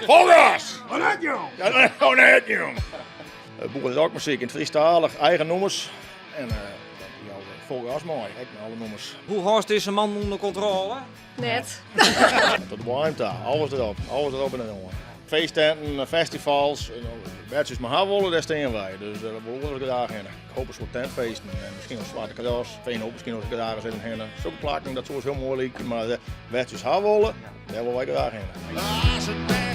Fol gas! Oh net jong! Oh net jong! Boererockmuzyk yn it Frysktalich, eigen nûmers. En dat jouwe we fol gas mei, ek mei alle nûmers. Hoe hâldst dizze man ûnder kontrôle? Net. Tot de boaiem ta, alles derop, alles derop en deroan. Feesttenten, festivals, wêr't se ús mar ha wolle, dêr stean wy. Dus dêr wolle we graach hinne. Ik hoop in soad tentfeesten en miskien op Swarte Cross. Veenhoop miskien noch graach ris even hinne. Sokke plakken, dat soe ús hiel moai lykje, mar wêr't se ús ha wolle, dêr wolle wy graach hinne.